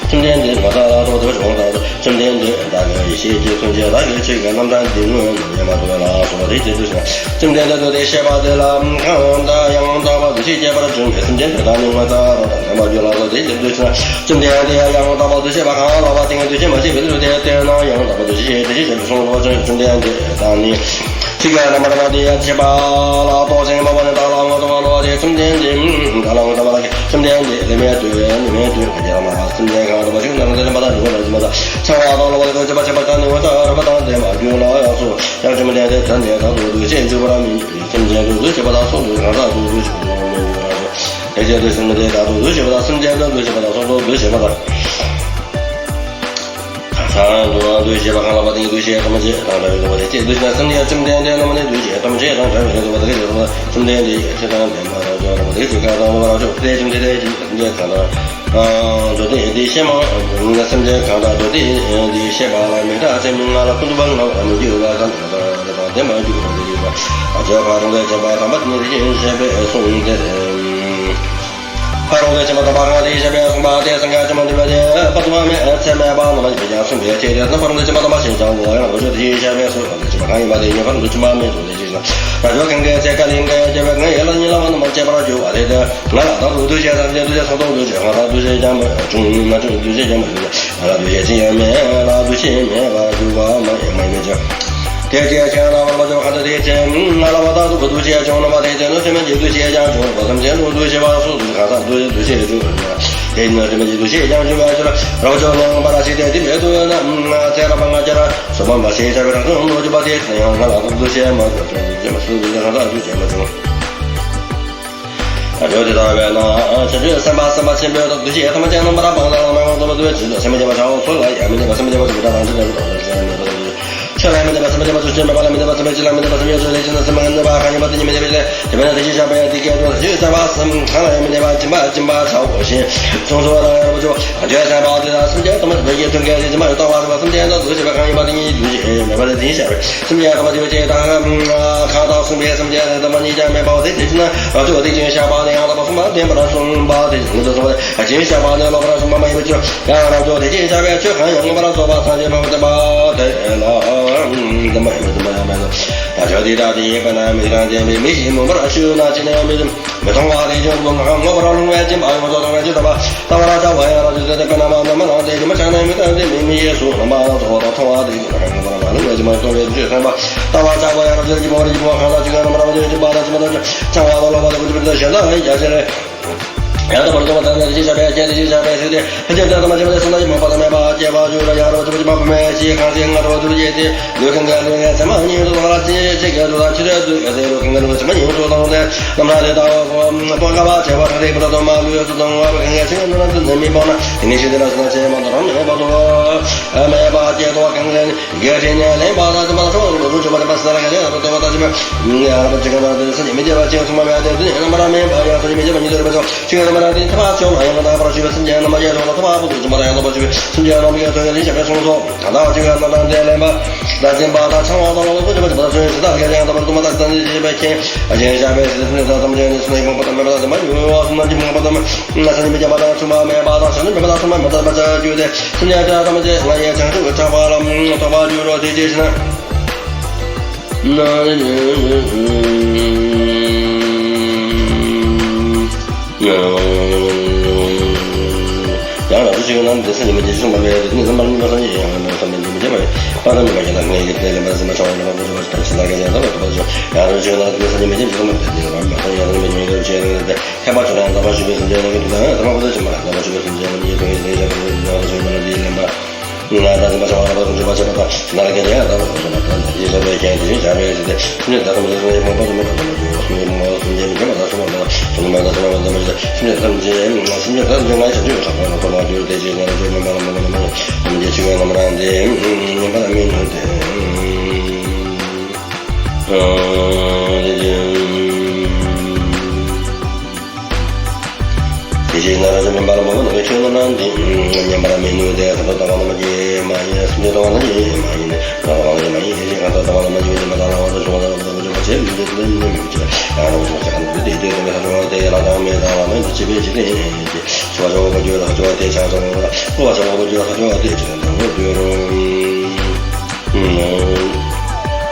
བཅོམ་ལྡན་འདས་མ་ཐག་ལ་ཐོག་ཏུ་བྱུང་དང་བཅོམ་ལྡན་འདས་བདག་གི་ཡེ་ཤེས་ཀྱི་མཚོན་བྱེད་བདག་གི་ཆོས་ཀྱི་རྣམ་གྲངས་འདི་སྔོན་ཉམས་མ་ཐུབ་པས་ལགས་སོ། དེ་བཞིན་དུ་བཅོམ་ལྡན་འདས་དུ་དེ་བཤད་པ་དེ་ལ་གང་དག་ཡང་དག་པར་འདུ་ཤེས་སྐྱེས་པར་བྱུང་བའི་སེམས་ཅན་དེ་དག་ནི་ངོ་མཚར་རོ་དང་ལྡན་པར་འགྱུར་ལགས་སོ། དེ་བཞིན་དུ་བཅོམ་ལྡན་འདས་ཡང་དག་པར་འདུ་ཤེས་པ་གང་ལགས་པ་དེ་ངས་འདུ་ཤེས་མ་སྐྱེས་པའི་ལུས་དེ་སྟོན་ན་ཡང་དག་པར་འདུ་ཤེས་དེ་ཤེས་བྱ་བའི་གསུང་ལོ། བཅོམ་ལྡན་འདས་དང་ནི། ཆོས་ཀྱི་རྣམ་པར་སྣང་མཛད་ཡ་མཆིས་པ་ལ་རྟོག་ཅིང་སྨྲ་བ་ནི་བདག་ལ་ངོ་མཚར་བ་ལོ། དེ་བཅོམ་ལྡན་འདས་བདག་ལ་ངོ་མཚར་བ་ལ་བཅོམ་ལྡན་འདས་ལས་མེད་དུ་ནི་མེད་དུ་ཡང་མ་བཅོམ་ལྡན་གང་དུ་མ་ཞིག་ནང་དེ་ལ་མ་དང་ནི་ངོ་ལ་མ་དང་འཆང་བ་དང་སློབ་པ་དང་སྤྱོད་པ་བྱེད་པ་དང་ནི་ངོ་མཚར་རབ་དང་ལྡན་པར་འགྱུར་ལ་ཡང་སོ། ཡང་བཅོམ་ལྡན་འདས་དེ་ནི་བདག་ཏུ་འདུ་ཤེས་འཇུག་པར་མི་འགྱུར། སེམས་ཅན་དུ་འདུ་ཤེས་པ་དང་སོགས་དུ་གང་ཟག་ཏུ་འདུ་ཤེས་པ་མི་འགྱུར་རོ། དེ་ཅན་དུ་སེམས་དེ་བདག་ཏུ་འདུ་ཤེས་པ་དང་སེམས་ཅན་དུ་འདུ་ཤེས་པ་དང་སོགས་དུ་འདུ་ཤེས་པ་དང་། གང་ཟག་ཏུ་འདུ་ཤེས་པ་གང་ལགས་པ་དེ་ཉིད་འདུ་ཤེས་ཐམས་ཅད་དང་བྲལ་བའི་འདུ་བ་དེ་ཅི་འདུ་ཤེས་ན་སེམས་ཡང་བཅོམ་ལྡན་འདས་རྣམས་ནི་འདུ་ཤེས་ཐམས་ཅད་དང་བྲལ་བའི་འདུ་བ་དེ་ཉིད་འདུ་བ་བཅོམ་ལྡན་འདས་ཡེ་ཤེས་དང་ལྡན་པ་རབ་འབྱོར་བ་དེ་ཅི་གང་དང་བར་ཆོད་དེ་བཅོམ་ལྡན་འདས་ཀྱིས་སེམས་ཅན་གང་དག་འདུ་སྟེ་འདུ་ཤེས་མ་སེམས་ཅན་གང་དག་འདུ་སྟེ་འདུ་ཤེས་པ་ལ་མི་སྐྲག་ཅིང་མི་དངངས་ལ་ཀུན་ཏུ་བག་ངར་མི་འགྱུར་བ་དང་ལྡན་པར་འགྱུར་བ་དེ་ཡིན་པ། ཨ་ཇོ་ཕ་རོལ་ཏུ་ཕྱིན་པ་དམ་པ་དེ་ཉིད་དེ་བཞིན་གཤེགས་པས་གསུངས་ཏེ། ཕ་རོལ་ཏུ་ཕྱིན་པ་དམ་པ་གང་དེ་བཞིན་གཤེགས་པས་གསུངས་པ་དེ་སངས་རྒྱས་བཅོམ་ལྡན་འདས་དཔག་ཏུ་མེད་ཚད་མེད་པ་རྣམ་པ་ཡིས་ཀྱང་གསུངས་པའི་ཕྱིར་ཏེ། ཕ་རོལ་ཏུ་ཕྱིན་པ་དམ་པ་ཞེས་བྱ་བ་ཡང་རབ་འབྱོར་དེ་བཞིན་གཤེགས་པས་སོ། ཕ་རོལ་ཏུ་ཕྱིན་པ་གང་ཡིན་པ་དེ་ཉིད་ཕ་རོལ་ཏུ་ཕྱིན་པ་མིན་འགྲོ་དེ་བཞིན་ན། རབ་འབྱོར་གང་གི་ཚེ་ཀ་ལིང་གའི་རྒྱལ་བའི་ངའི་ཡན་ལག་གཉིས་ལ་བ་རྣམ་པར་བཅད་པར་འགྱུར་བ་དེ་སྟེ། ང་ལ་བདག་ཏུ་འདུ་ཤེས་ཐམས་ཅད་འདུ་ཤེས་ཚོགས་རྫོགས་འདུ་ཤེས་གང་ལ་འདུ་ཤེས་ཀྱང་མ་བྱུང་མ་བྱུང་འདུ་ཤེས་ཀྱང་མ་བྱུང་། ང་ལ་འདུ་ཤེས་ཅི་ཡང་མེད་ལ་འདུ་ཤེས་མེད་པར་འགྱུར་བ་མ་ཡིན་མ་ཡིན་པའི་ཕྱིར། དེ་སྐད་ཅེས་བྱ་བ་ལ་བར་མ་འཇོག་ག་ད་དེ་ཚེ་ང་ལ་བ་དག་ཏུ་འདུ་ཤེས་བྱུང་རྣམ་པ་དེ་ཚེ་ནི་སེམས་ཀྱི་འདུ་ཤེས་ཀྱང་བྱུང་བ་སེམས་ཅན་དུ་འདུ་ཤེས་པ་སོགས་འདུ་ཤེས་གང་ཟག་འདུ་ཤེས་འདུ་ཤེས་བྱུང་བ་དེ་ནི་སེམས་ཀྱི་འདུ་ཤེས་ཀྱང་བྱུང་བའི་ཕྱིར། རབ་འབྱོར་ངེས་པར་ཞིག་སྟེ་དེ་མེད་དུ་ན་ཚེ་རབ་ལྔ་བརྒྱར་སོགས་པ་མ་ཤེས་བྱ་བའི་རང་བྱུང་གནོད་སྦྱིན་པ་དེ་ཚེ་ཡང་ང་ལ་འདུ་ཤེས་མ་བྱུང་འདུ་ཤེས་མ་བྱུང་གང་ཟག་འདུ་ཤེས་མ་བྱུང་། ད་དུས་དེ་ལྟ་བས་ན་བྱང་ཆུབ་སེམས་དཔའ་སེམས་དཔའ་ཆེན་པོའི་ཐོག་འདུ་ཤེས་ཐམས་ཅད་རྣམ་པར་སྤངས་ཏེ་བླ་མའི་དབང་དུ་བསྡུ་བའི་རྗེས་སུ་སེམས་མི་བརྗེད་པར་བྱའོ། ཚུལ་ལ་ཡང་མི་གནས་པ་སེམས་བརྗེད་པ་ཞིག་གི་སྒྲ་དང་ཅི་འདྲ་ཞིག་དང་ཟེར་མེད་པ་དང་། ཆོས་ལ་ཡང་མི་གནས་པ་སེམས་བརྗེད་པ་ཆོས་ཅན། མོས་པ་ལ་མི་གནས་པ་སེམས་བརྗེད། ཅི་ལ་མི་གནས་པ་སེམས་བརྗེད། ཆོས་ལས་གཞན་དུ་སེམས་མི་གནས་པ་གང་ཡིན་པ་དེ་ཉིད་མི་གནས་པའི་ཕྱིར། དེ་འབད་ན་དེ་བཞིན་གཤེགས་པ་ཡང་དེ་སྐད་དུ་བྱང་ཆུབ་སེམས་དཔའ་གང་ལ་ཡང་མི་གནས་པ་སྦྱིན་པ་སྦྱིན་པར་བྱའོ་ཞེས་གསུངས་སོ། ད་ཡང་རབ་འབྱོར་བྱང་ཆུབ་སེམས་དཔའ་དེ་དག་སེམས་ཅན་ཐམས་ཅད་ཀྱི་དོན་གྱི་ཕྱིར་སྦྱིན་པ་ལྟ་བ་སེམས་དཔའ་སེམས་ཅན་དུ་འདུ་ཤེས་པ་གང་ཡིན་པ་དེ་ཉིད་འདུ་ཤེས་མེད་པ་ལས་དེ་བཞིན་གཤེགས་པའི་སེམས་ཅན་ཐམས་ཅད་ཀྱི་ཕྱིར་གང་དག་གསུངས་པའི་སེམས་ཅན་ཐམས་ཅད་གཉིས་ཀྱང་མེད་པའོ། དེ་དེ་བཞིན་རབ་འབྱོར་དེ་བཞིན་གཤེགས་པ་ནི་ཡང་དག་པར་གསུངས་པ་བདེན་པར་གསུངས་པ་དེ་བཞིན་དུ་གསུངས་པ་དེ་བཞིན་གཤེགས་པ་ནི་ལོག་པར་གསུངས་པ་མ་ཡིན་པའི་ཕྱིར། ཡང་རབ་འབྱོར་དེ་བཞིན་གཤེགས་པའི་ཆོས་གང་ཡང་མངོན་པར་རྫོགས་པ་སངས་རྒྱས་ཕ་རོལ་ཏུ་ཕྱིན་པ་དེ་ལ་བདེན་པ་ཡིན་པ་བདེན་པ་ཡང་མེད་དོ། ད་ཆོས་འདི་ལྟ་སྟེ་ཡིན་པས་ན་མིག་དང་ལྡན་པའི་མིག་གིས་མངོན་པར་ཞུ་ན་ཅི་ནས་མི་མི་མཐོང་བ་དེ་བཞིན་དུ་ངོ་བོ་ལོང་བའི་སྦྱིན་པ་ཡོངས་སུ་གཏོང་བའི་ཆོས་ལྟ་བ་ལྟ་བར་བྱ་བ་ཡང་རབ་ཏུ་ཟད་དེ་དཔེར་ན་མ་ནམ་མཁའ་ལ་དེ་ཀྱི་མ་ཆགས་ནས་མི་ལྟ་སྟེ་མིག་མི་ཡེ་སུ་རྣམ་པ་ལ་ཚོར་བ་དང་མཐོང་བ་དེ་ཀྱི་མ་ཆགས་ནས་མ་ལུང་བའི་སྦྱིན་པ་ཡོངས་སུ་གཏོང་བའི་ཆོས་ལྟ་བ་ལྟ་བར་བྱ་བ་ཡང་རབ་ཏུ་ཟད་དེ་སྦྱིན་པ་རབ་ཏུ་སྦྱིན་པ་གང་ལ་ཅི་གང་རྣམ་པ་རབ་ཏུ་སྦྱིན་པ་དང་སྦྱིན་པ་དང་ཆགས་པ་དང་ལོག་པ་དང་ཀུན་ཏུ་སྦྱིན་པ་གཞན་དག་ཡང་ཡ་ཆེ་རེ། ཡང་དག་པར་རྫོགས་པ་དང་ནི་དེ་བཞིན་གཤེགས་པའི་རྒྱན་དེ་བཞིན་གཤེགས་པའི་ཚིག་དེ་ཕན་ཆད་དེ་དམ་པ་ཆེན་པོ་དེ་སུ་ན་ཡི་མོས་པ་དང་མོས་པ་སྐྱེ་བ་བཅུ་ར་ཡ་རོ་ཆུ་བ་ཆུ་མ་བུ་མེ་ཅི་ཁང་སེ་ང་རོ་དུ་རུ་ཡེ་དེ་ལུས་ཁང་ག་ལུས་ངན་ཚེ་མ་ཉིད་དུ་དང་ར་ཅི་ཅི་ག་དུ་དང་ཆུ་རེ་དུ་ཡ་དེ་ལུས་ཁང་ག་ལུས་ཚེ་མ་ཉིད་དུ་དང་དེ་རྣམ་ར་དེ་ལྟ་བ་པོ་ཀ་བ་ཆེ་བ་ཁ་རེ་པུ་ར་དོ་མ་ལུས་སུ་དང་བ་ཁང་ག་ཆེ་ང་ནུ་ར་དུ་ནི་མི་པོ་ན་དེ་ནི་ཤི་དེ་ལ་སུ་ན་ཆེ་མ་དོ་རང་མེད་པ་དོ། མེད་པ་སྐྱེ་དོ་ཁང་ག་རྒྱལ་ཆེན་ཉ་ལེན་པ་དང་དུ་མ་ཐོག་རུ་རུ་ཆུ་བ་དང་པ་ས་ར་ག་ལེ་ར་དོ་བ་དང་ཆུ་མ་ཡ་ར་པ་ཅི་ག་ན་དེ་ས་ཉི་མི་རྒྱལ་བ་ཅན་སུ་མ་མེད་དེ་དུ་ནི་རྣམ་པ་ར་མེད་པ་ཡ་ས་ཉི་མི་རྒྱལ་བ་ཉི་དོ་ར་པ་ཅོ། ཆོས་རྣམ་པར་དེ་ཐ་མ་ཆོས་ལ་ཡང་དག་པར་ཞུ་བའི་སེམས་ཅན་རྣམས་ཀྱི་ཐོག་ལ་ཐོབ་པ་པོ་ཏུ་ཅི་མ་ར་ཡང་དག་པར་ཞུ་བའི་སེམས་ཅན་རྣམས་ཀྱི་ཐོག་ལ་ཞབས་པད་སོང་སོ། ད་ལྟ་ཆོས་རྣམ་དང་དེ་ལེན་པ་ད་འཛིན་པ་དང་ཚང་བ་དང་ལོག་པར་ཞུ་བ་ཞི་བདག་གི་ཡང་དག་པར་སྟོན་པ་དང་ཚང་བ་ཞི་བའི་ཁྱེད་ཨ་ཞེས་བྱ་བའི་སྲིད་ནི་ད་ཐམས་ཅད་ནི་སུ་ནི་མང་པོ་དང་མེད་པ་དང་མ་ཡུ་བ་སུ་ན་གྱི་མང་པོ་དང་ན་ས་ནི་མི་རྒྱ་མ་དང་སུ་མ་མེད་པ་དང་ས་ནི་མེད་པ་དང་སུ་མ་མེད་པ་དང་མ་ཆ་རྒྱུ་དེ་སེམས་ཅན་དེ་ཐམས་ཅད་ང་ཡི་བྱང་ཆུབ་ཀྱི་ཐོབ་པ་ལ་ཐོབ་པར་འགྱུར་རོ། དེ་ཅི་ཞེ་ན། ཡང་རང་སུ་ཞིག་ནང་དེ་ས་ཉི་མ་རྗེས་སུ་མ་བས་དེ་ནི་བསམ་པར་སྨིན་པ་སངས་རྒྱས་ཡང་ཡང་བསམ་པའི་འདུན་མི་བྱེད་པ་ཡིན། པ་དང་མི་མ་ཡིན་ལ་ངས་ཀྱི་དེ་ལས་མ་ཟིན་པ་ཆ་བ་ཡོད་པ་ཀུན་སྤྱོད་པ་ཞིག་དང་ཞིག་ལ་གལ་ཆེན་ཐོབ་པ་ཐོབ་པ་ཆོག་ཡང་རང་སུ་ཞིག་ནང་དེ་ས་ཉི་མ་རྗེས་སུ་མ་བས་དེ་ནི་རང་མ་སངས་རྒྱས་ཡང་རང་མི་ཉུང་ཡོད་ཆེ་ནས་དེ་ཐེག་པ་ཆོས་ལ་ཡང་དག་པར་ཞུགས་པའི་སེམས་ཅན་རྣམས་ཀྱི་དུས་ལ་ཡང་དག་པར་ཞུགས་པའི་སེམས་ཅན་རྣམས་ཀྱི་དོན་ཡིན་ཞེས་བྱ་བ་ཡང་རང་སུ་ཞིག་ནང་དེ་ལས་མ། ང་དང་སེམས་པ་བྱ་བ་རབ་ཏུ་འཇུག་པ་བྱེད་པ་དང་ནར་གལ་ཏེ་ཡང་དག་པར་འཇུག་པ་དང་ཡིད་བྱ་བའི་རྒྱན་དེ་བཞིན་བྱ་བའི་ཚིག་སྟེ་སེམས་ཅན་དག་ཐམས་ཅད་སེམས་ཅན་མང་པོ་དུ་མ་དག་པར་འཇུག་སེམས་ཅན་མང་པོ་སེམས་ཅན་མི་འཇོག་པ་དང་སེམས་པ་མང་པོ་སེམས་ཅན་མི་འཇོག་པ་དང་སེམས་པ་མང་པོ་སེམས་ཅན་མི་འཇོག་པ་དང་སེམས་ཅན་ཐམས་ཅད་སེམས་ཅན་ཐམས་ཅད་ངའི་བྱང་ཆུབ་ཐོབ་པར་ཐོབ་པར་འགྱུར་ཏེ། ཅེས་ང་རང་ཚོའི་མེ་འབར་མང་པོ་ནི་མ་ཡིན་ཐམས་ཅད་ཆོས་ཀྱི་རྣམ་རང་སྟེ་ཉན་པར་མི་ནུས་ཏེ། དེ་བཞིན་ན་ར་ཅོ་མེ་འབར་མང་པོ་ནི་ཆོས་རྣམ་རང་སྟེ་ཉན་པར་མི་ནུས་ཏེ། གང་དུ་ལྟ་བ་རྣམས་ཀྱིས་མ་ཡིན། སེམས་ཅན་ལྟ་བ་རྣམས་ཀྱིས་མ་ཡིན། ལྟ་བ་རྣམས་ཀྱིས་མ་ཡིན། དེ་བཞིན་གང་ལྟར་ལྟ་བ་རྣམས་ཀྱིས་མ་ཡིན་པ་དང་ལྟ་བ་དང་བྱུང་བ་དང་ལྟ་བ་དང་བྱུང་བ་ཆེ་མི་འདོད་དེ་ནི་མི་འདོད་ཀྱི་ཡང་རང་བྱུང་ས་གང་འདོད་དེ་འདོད་དེ་ལ་དང་མེད་དང་བ་མེད་དུ་བྱེད་པའི་ཕྱིར་ཏེ། ཆུ་བ་ཆ་བ་པོ་འགྱུར་ལ་ཆུ་བ་དེ་ཆ་ཆ་བ་ལ་ཀུ་བ་ཆ་བ་པོ་འགྱུར་ལ་ཆུ་བ་དེ་ཆ་ཆ་བ་འགྱུར། ཡང་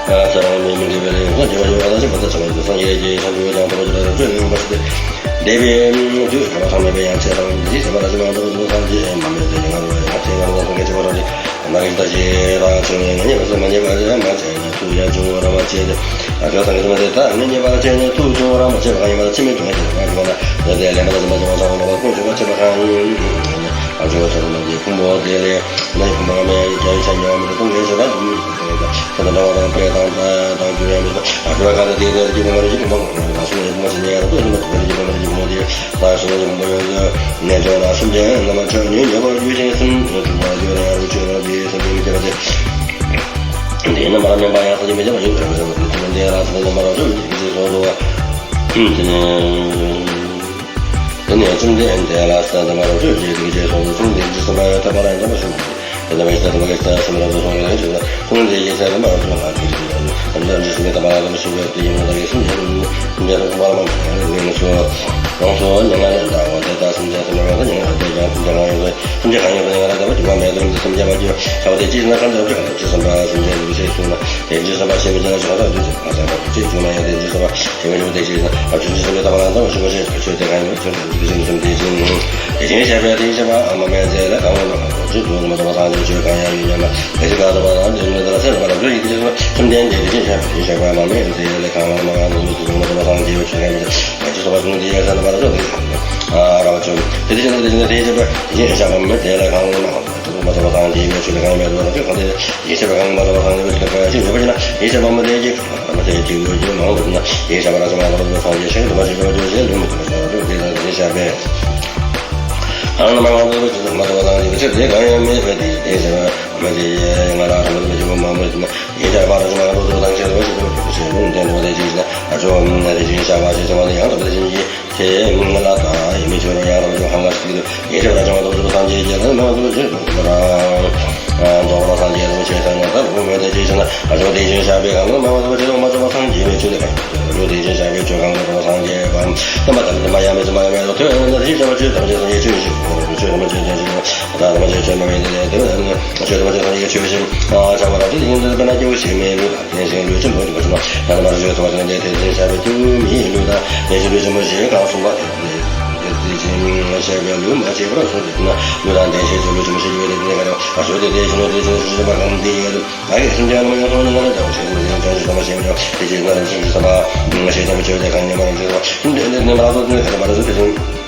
ས་རང་མི་མི་འདྲ་བའི་ལས་ཡོངས་སུ་འགྱུར་བ་ཡོད་པ་དང་ཞིག་པ་དང་བྱ་བ་ཡོད་པ་སངས་རྒྱས་ཀྱི་ཞབས་ཀྱི་ཡང་དག་པར་འཇུག་པ་ཡང་སྤྱོད་ཡོན་པ་ཞིག་སྟེ། འདས་པའི་དུས་ཐོག་མ་ཐོག་མེད་པའི་ཡང་ཆེས་ཐོག་མ་ཡིན་ཞེས་བྱ་བ་ར་ཅོ་མ་ཡང་དག་པར་རྫོགས་པའི་སངས་རྒྱས་མ་མེད་པའི་ཡང་ང་རོ་ཡང་ཆེས་ང་རོ་དང་སངས་རྒྱས་ཆེས་པ་རང་རེད། ན་རིགས་ལྟ་ཞེས་རང་བྱུང་ནས་ང་རྙེད་པ་སེམས་མ་རྙེད་པ་རེད་མ་བྱས་ནས་ཐུགས་ཡང་འབྱུང་བར་མ་བྱས་ཏེ། ཨ་ཁྱོད་སངས་རྒྱས་མ་ཟེར་ད་ངས་རྙེད་པར་བྱས་ནས་ཐུགས་འབྱུང་བར་མ་བྱས་པ་གང་ཡིན་པ་ལ་ཕྱི་མའི་དོན་ཞེས་པ་གང་ཞུ་བ་ན། ཡང་དེ་ལས་མ་ཟིན་པ་ཟིན་པ་ཚང་བ་ལོག་པར་ཀུན་འབྱུང་བ་བྱས་པ་གང་ཡིན། ཨ་ཁྱོད་ཚོ་རྣམས་ཀྱི་ཕུང་པོ་དེ་ལས་ནི་ཕུང་པོ་མེད་རྒྱ་ཡི་ཆ་ཉམས་མི་གཏོང་ངེས་ཟེར་བ་དུ་མི་གཏོང་ངེས་ད་ད་འདྲ་བ་དང་འཕེལ་དང་དང་འགྱུར་ཡང་མི་གཏོང་། ཨ་ཁྱོད་གང་ལ་དེ་ལས་རྒྱུ་མ་རེད་རྒྱུ་མ་རེད་ད་སོང་ཡང་མ་ཟིན་ཡང་ར་ཏོ་ཡང་མ་ཐུབ་རྒྱུ་མ་རེད་རྒྱུ་མ་དེ། ད་ཞིང་ལ་ཡོང་བ་ཡོད་ལ། ནས་ཅོག་ལ་སེམས་ཅན་རྣམས་ཆོས་ཉིད་ཉེ་བར་རྒྱུ་ཞིང་སེམས་ཉིད་གྲུབ་པར་འགྱུར་ཡང་རུ་ཆོས་རབ་ཀྱི་སེམས་ཉིད་མི་སྐྱེ་བ་སྟེ། དེ་རྣམ་པར་སྨིན་པ་ཡང་སེམས་ཉིད་མི་སྐྱེ་བ་ཡིན་པས་སེམས་ཉིད་མི་སྐྱེ་བ་ཡིན་པས་རྣམ་པར་རབ་ཏུ་ཡིད་ཀྱི་སོགས་སུ། དེ་ནས་དེ་ནས་བཅོམ་ལྡན་འདས་ལ་ས་རྣམ་པར་རབ་ཏུ་ཡིད་ཀྱི་སོགས་སུ་གསུངས་ཏེ་འཇིགས་སུ་རུང་བ་ཡང་དག་པར་ཡང་དག་པར་ཞུ། དེ་ལྟ་བས་ཤེས་བྱ་དམ་པ་གིས་ཤེས་བྱ་སེམས་རབ་ཏུ་སོང་ཡོད་ན་ཞུ་ན། ཁོང་དེ་ཡི་ཤེས་བྱ་དམ་པ་རབ་ཏུ་ལ་དེ་ཡི་ཤེས་བྱ་དམ་པ་རབ་ཏུ་སེམས་རབ་ཏུ་སེམས་ཀྱི་དམ་པ་རབ་ཏུ་ཞུ་བས་དེ་ཡི་ངོ་ད་ཡི་སེམས་ཅན་སེམས་ཅན་ཐོག་མར་མ་ངེས་ལ་དེ་ཡི་སོ། ཡོངས་སུ་མྱ་ངན་ལས་འདའ་བ་དེ་ལྟར་སེམས་ཅན་སེམས་རབ་ཏུ་མྱ་ངན་ལས་འདས་ཀྱང་སེམས་ཅན་གང་ཡོད་པའི་སེམས་ཅན་གང་ཡོད་པའི་མྱ་ངན་ལས་འདའ་བ་འཇིགས་པ་མེད་དོ་འདི་སེམས་ཅན་མ་སྐྱེ་བ་དེ་ཅི་ཞིག་ན་གང་དུ་ཡང་སྤྱོད་གང་དུ་ཅི་བསམ་པ་སེམས་ཅན་དུ་ཤེས་བྱུང་ན་དེ་ཅི་བསམ་པ་ཤེས་མི་བྱ་ཞིག་གང་དུ་ཅི་བསམ་པ་ཅི་བྱུང་ན་ཡང་དེ་ཅི་བསམ་པ་ཤེས་མི་བྱུང་དེ་ཅི་ཞིག་ན་ཨ་ཆུ་ཅི་བསམ་པའི་ཐ་མ་ལ་འདའ་བ་ཞུ་བ་ཤེས་ཆོས་དེ་གང་ཡོད་ཆོས་དང་འདི་ཀྱི་སེམས་དེ་བཞིན་དེ་བཞིན་གཤེགས་པའི་དེ་བཞིན་གཤེགས་པ་མ་མེད་ཚེ་ལས་གང་བ་མ་གང་བ་ཅི་དུ་མ་དོ་བ་སངས་རྒྱས་ཆོས་གང་ཡང་ཡོད་ཉམས་ལ་དེ་ཅི་ག་དོ་བ་དང་དེ་ཉིད་དེ་ལ་སེམས་པ་རབ་ཏུ་ཡིད་ཀྱི་སེམས་དེ་བཞིན་གཤེགས་པ་མ་མེད་ཚེ་ལས་གང་བ་མ་གང་བ་ཅི་དུ་མ་དོ་བ་སངས་རྒྱས་ཆོས་གང་ཡང་མེད་ཚེ། ཡང་ཅི་སོགས་པ་བྱུང་སྟེ་ཡང་ས་ན་པ་ར་ཚོགས་ཏེ། ཨ་ར་བ་ཚོ། དེ་དེ་བཞིན་དེ་བཞིན་དེ་བཞིན་པའི་དེ་བཞིན་གཤེགས་པ་མི་དེ་ལས་གང་རུང་མ་གང་དེ་མ་ཚོགས་པ་སངས་རྒྱས་པའི་ཆོས་ལས་གང་ཡང་མེད་པ་ར་ཚོགས་གང་དེ་ཡེ་ཤེས་པ་གང་མ་ཚོགས་པ་སངས་རྒྱས་པའི་ཆོས་ལས་གང་ཡང་ཅི་ཡོད་པ་ཅི་ན་ཡེ་ཤེས་པ་མི་དེ་ཀྱི་མི་དེ་ཀྱི་འོད་ཀྱི་མང་དུ་ན་ཡེ་ཤེས་པ་ར་ཚོགས་མ་ཚོགས་པ་ཚངས་རྒྱས་ཤིང་དུ་མ་ཞིག་ཏུ་མ་ཞིག་ལུས་མི་ཐུབ་པ་ས་ར་ཚོགས་དེ་དང་དེ་བཞིན་གཤེགས་པའི། གང་རུང་མ་གང་དུ་མ་ཚོགས་པ་སངས་རྒྱས་པའི་ཆོས་དེ་གང་ཡང་མེད་པ་དེ་ཡེ་ཤེས་པ་མི་དེ་ཡང་ང་རང་ཐ་མ་དུ་མ་ཞིག་མ་མོས་ན་ཡེ་ཤེས་པ་ར་ཚོགས་མ་ཚོགས་པ་སངས་རྒྱས་པའི་ཆོས་དེ་ཆོས་ལུང་བསྟན་དུ་བ་དེ་བཞིན་གཤེགས་པ་ཆོས་དེ་བཞིན་གཤེགས་པ་ཞེས་བྱ་བ་ནི་ཡང་དག་པའི་ཆོས་ཉིད་ཀྱི། དེ་ལ་ད་ཡིད་མི་ཆོས་རང་ཡང་རང་བྱུང་ཧང་ག་སྲིད་དུ་ཡེ་ཤེས་པ་ར་ཅང་བ་དུ་སངས་རྒྱས་ཀྱི་ལ་མ་དུ་ཅི་དུ་རང་རྫོགས་པ་སངས་རྒྱས་དུ་ཆེ་ཐང་ང་ད་རུ་མོས་ཏེ་ཅི་ཞེ་ན། ཨ་ཅོ་དེ་བཞིན་གཤེགས་པའི་གང་ལ་མ་བ་དུ་ཅི་དུ་མ་རྫོགས་པ་སངས་རྒྱས་པའི་ཆོས་དེ་གང་ཡོད་དེ་བཞིན་གཤེགས་པའི་ཆོས་གང་ལ་རྫོགས་པ་སངས་རྒྱས་པའམ་རྣམ་པ་ཐམས་ཅད་མ་ཡ་མེད་ཅི་མ་ཡ་མེད་དུ་ཐོས་ན་དེ་བཞིན་གཤེགས་པ་ཆོས་ཐམས་ཅད་སངས་རྒྱས་ཆོས་བཞིན་ཆོས་ཐམས་ཅད་ཐམས་ཅད་ཆོས་མ་ཡིན་དེ་ལས་དེ་ཆོས་ཐམས་ཅད་སངས་རྒྱས་ཆོས་བཞིན་བྱ་བ་རབ་ཏུ་དེ་བཞིན་དུ་དཔེར་ན་སྐྱེ་བོ་ཞིག་མེད་ལུས་ལ་བརྟེན་ཞིང་ལུས་ཅི་མོ་འཇུག་པ་ཆུ་ན་ད་ནི་མར་བརྗོད་ཐུབ་པ་ཅི་ན་དེ་དེ་བཞིན་གཤེགས་པའི་སྐྱེ་བོ་མིའི་ལུས་དང་ལྡན་ཞིང་ལུས་ཅི་མོ་ཞེས་གང་གསུངས་པ་དེ་དེ་བཞིན་གཤེགས་པའི་ལུས་མ་སྐྱེས་པར་གསུངས་ཏེ་ན་ལུས་དང་ལྡན་ཞེས་བརྗོད་ལུས་ཅི་མོ་ཞེས་བརྗོད་པའི་དེ་ནི་ག་རེ་བ་བརྗོད་དེ་དེ་བཞིན་ནོ་དེ་བཞིན་དུ་ཞེས་པ་གང་དེ་ཡོད་དུ་ང་གིས་སེམས་ཅན་རྣམས་ཡང་སོང་ནས་ང་ལ་འདྲ་བ་ཞེས་བརྗོད་ཅིང་བྱང་ཆུབ་སེམས་དཔའ་ཞེས་བརྗོད་དེ་བཞིན་ན་རང་བཞིན་གྱི་སེམས་དཔའ་ཞེས་བྱ་བའི་ཆོས་དེ་གང་ཉན་པ་རང་བཞིན་དུ་བ་དེ་ནི་མ་ར་ཐོབ་ནས་ག་རེ་མ་ར་ཐོབ་དེ་བཞིན།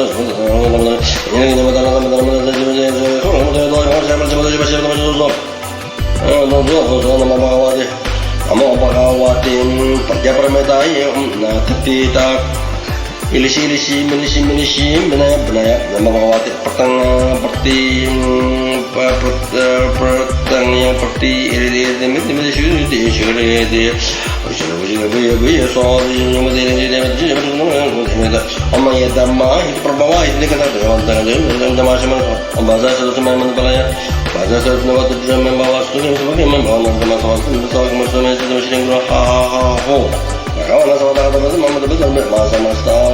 ཨ། ནམ་མོ་བྷ་ག་བ་ཏེ། བརྒྱ་པར་མེ་ད་ཡི་ཏི་ཏི་ཏ། ཨི་ལི་ཤི་ལི་ཤི་མི་ལི་ཤི་མི་ལི་ཤི་མི་ན་ཡ་བི་ན་ཡ། ནམ་མོ་བྷ་ག་བ་ཏེ། པྲ་ཏང་པྲ་ཏི་པྲ་པྲ་ཏང་ཡ་པྲ་ཏི་ཨི་རི་ཏི་མི་ཏི་མི་ཏི་ཤུ་ཏི་ཤུ་རི་ཏི། ཨོ་མ་ཡེ་དྷརྨ། ཧི་པྲ་བྷ་ཝ་ཧི་ཏི་ཀ་ན་ཏ་ཡོ་ཏ་ཏ་ཏ་མ་ཤ་མ། ཨོ་བཛྲ་སརྦ་སྨ་མནྟ་པ་ལ་ཡ། བཛྲ་སརྦ་ནོ་བ་ཏུ་ཏུ་མེ་བྷ་ཝ་སུ་ཏུ་ཏུ་མེ་བྷ་ཝ་ནོ་ཏ་མ་སྭ་བྷ་ཏུ་ཏུ་སྭ་བྷ་ཀ་མ་སྭ་མེ་ཤ་ཏ་མ་ཤ་ཏ་ཀུ་ར་ཧ་ཧ་ཧ་ཧོ། བྷ་ག་བ་ན་སྭ་བྷ་ཏ་ཀ་ཏ་པ་ཏུ་མ་མ་ཏ་པ་ཏུ་མེ་མ་སྭ་མ་སྭ་